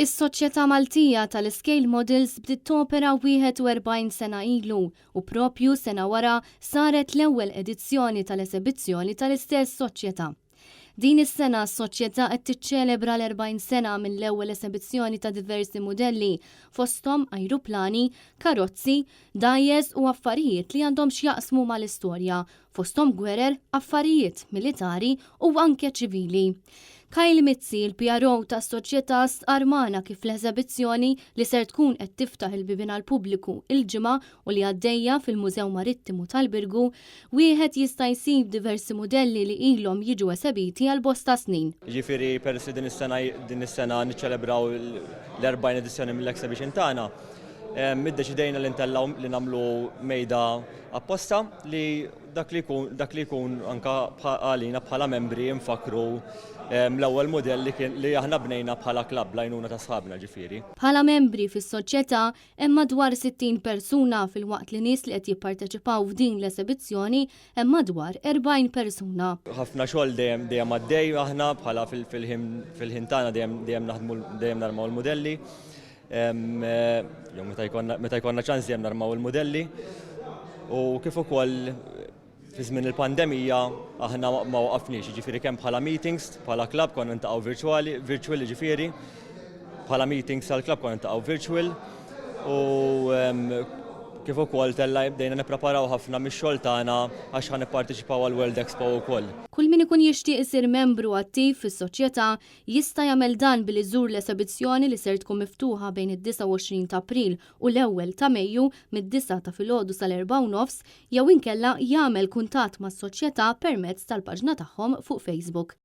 Is-Soċjetà Maltija tal-Scale Models bdiet topera 41 sena ilu u propju sena wara saret l-ewwel edizzjoni tal-esebizzjoni tal-istess soċjetà. Din is-sena s-soċjetà qed tiċċelebra l-40 sena mill-ewwel esebizzjoni ta' diversi mudelli fosthom ajruplani, karozzi, dgħajjes u affarijiet li għandhom x'jaqsmu mal-istorja, fosthom gwerer, affarijiet militari u anke ċivili. Kyle Mizzi, il-PRO tas-soċjetà stqarr magħna kif l-esebizzjoni li ser tkun qed tiftaħ il-bibien għall-pubbliku il-Ġimgħa u li għaddejja fil-Mużew Marittimu tal-Birgu, wieħed jista' jsib diversi mudelli li ilhom jiġu esebiti għal bosta snin. Jiġifieri peress li din is-sena din is-sena niċċelebraw l-40 edizzjoni mill-exhibition tagħna, iddeċidejna li ntellgħu li nagħmlu mejda apposta li dak li jkun dak li jkun anka għalina bħala membri nfakru l-ewwel mudell li kien li aħna bnejna bħala klabb bl-għajnuna ta' sħabna ġifieri. Bħala membri fis-soċjetà hemm madwar 60 persuna filwaqt li nies li qed jipparteċipaw f'din l-esebizzjoni hemm madwar 40 persuna. Ħafna xogħol dejjem dejjem għaddej aħna bħala fil-ħin fil-ħin tagħna dejjem dejjem naħdmu dejjem narmaw il-mudelli. Jew meta jkollna meta jkollna ċans dejjem narmaw il-mudelli. U kif ukoll fi żmien il-pandemija aħna ma waqafniex, jiġifieri kemm bħala meetings, bħala klabb konna niltaqgħu virtuali, virtual jiġifieri, bħala meetings tal-klabb konna niltaqgħu virtual u kif ukoll tella bdejna nippreparaw ħafna mix-xogħol tagħna għax ħa nipparteċipaw għall-World Expo wkoll. Kull min ikun jixtieq isir membru attiv fis-soċjetà Jista' jagħmel dan billi jżur l-esebizzjoni li ser tkun miftuħa bejn id-29 ta' April u l-ewwel ta' Mejju mid-disgħa ta' filgħodu sal-erbgħa u nofs jew inkella jagħmel kuntatt mas-soċjetà permezz tal-paġna tagħhom fuq Facebook.